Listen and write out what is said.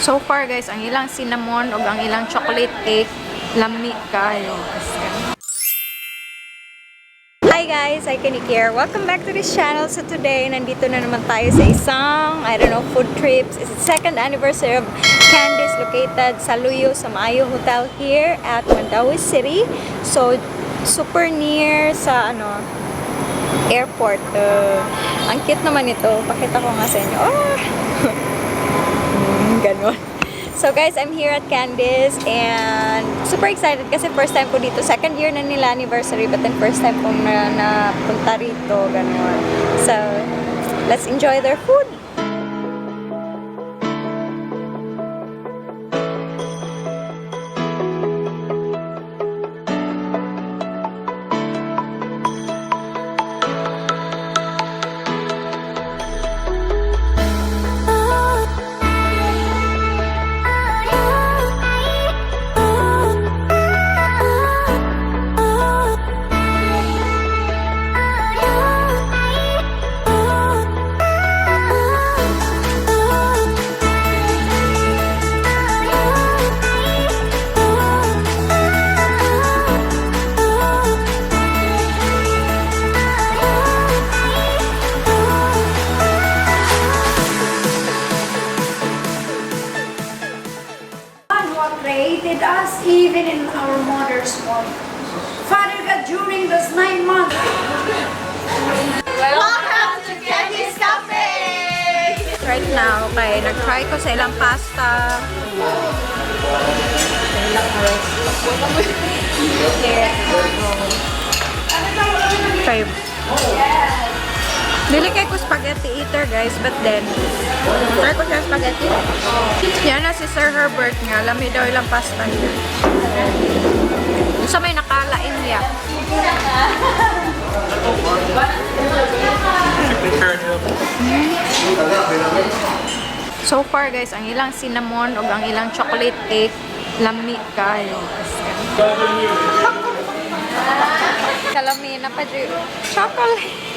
So far, guys, ang ilang cinnamon ug ang ilang chocolate cake, lami kayo. Hi guys! I Kanik here. Welcome back to this channel. So today, nandito na naman tayo sa isang, I don't know, food trips. It's the second anniversary of Candice, located sa Luyo, sa Maayo Hotel here at Mandaue City. So, super near sa, ano, airport. Ang cute naman ito. Pakita ko nga sa inyo. Oh! Ganon. So guys, I'm here at Candice and super excited kasi first time ko dito. Second year na nila anniversary, but then first time kong na napunta rito. Ganon. So, let's enjoy their food. One who created us even in our mother's womb. Father God, during those 9 months, Welcome to Candice Cafe! Right now, okay, nag-try ko sa ilang pasta. Sa ilang rice. Yeah. Try. Dili kay ko spaghetti eater, guys, but then, try ko siya spaghetti. Yan na si Sir Herbert nga, lami daw ilang pasta niya. Sa may nakalain niya. So far, guys, ang ilang cinnamon ug ang ilang chocolate cake, lami kayo. Kalami na pa dyan. Chocolate.